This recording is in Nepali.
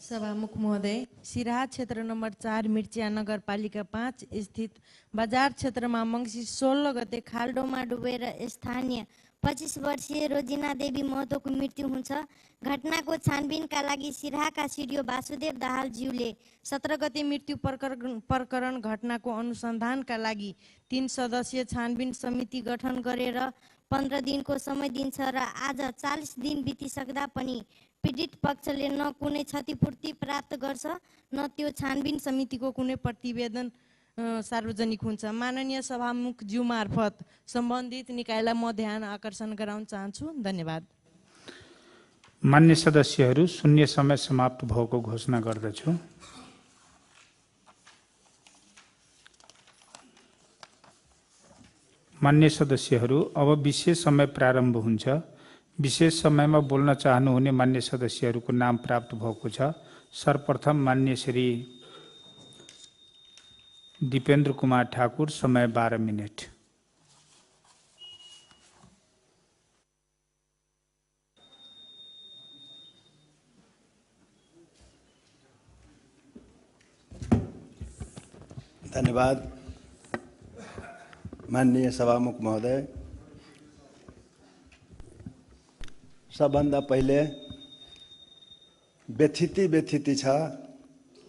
सभामुख महोदय, सिराहा क्षेत्र नम्बर 4 मिर्चिया नगरपालिका 5 स्थित बजार क्षेत्रमा मङ्सिर 16 गते खाल्डोमा डुबेर स्थानीय 25 वर्षीय रोजिना देवी महतोको मृत्यु हुन्छ। घटनाको छानबिनका लागि सिराहाका सिडिओ वासुदेव दाहालज्यूले 17 गते मृत्यु प्रकरण घटनाको अनुसन्धानका लागि 3 सदस्यीय छानबिन समिति गठन गरेर 15 दिनको समय दिन्छ र आज 40 दिन बितिसक्दा पनि पीडित पक्षले न कुनै क्षतिपूर्ति प्राप्त गर्छ न त्यो छानबिन समितिको कुनै प्रतिवेदन सार्वजनिक हुन्छ। माननीय सभामुख ज्यू मार्फत सम्बन्धित निकायलाई म ध्यान आकर्षण गराउन चाहन्छु। धन्यवाद। मान्य सदस्यहरू, शून्य समय समाप्त भएको घोषणा गर्दछु। मान्य सदस्यहरू, अब विशेष समय प्रारम्भ हुन्छ। विशेष समयमा बोल्न चाहनुहुने मान्य सदस्यहरूको नाम प्राप्त भएको छ। सर्वप्रथम मान्य श्री दीपेन्द्र कुमार ठाकुर, समय 12 मिनट। धन्यवाद। माननीय सभामुख महोदय, सबभन्दा पहिले व्यथिति छ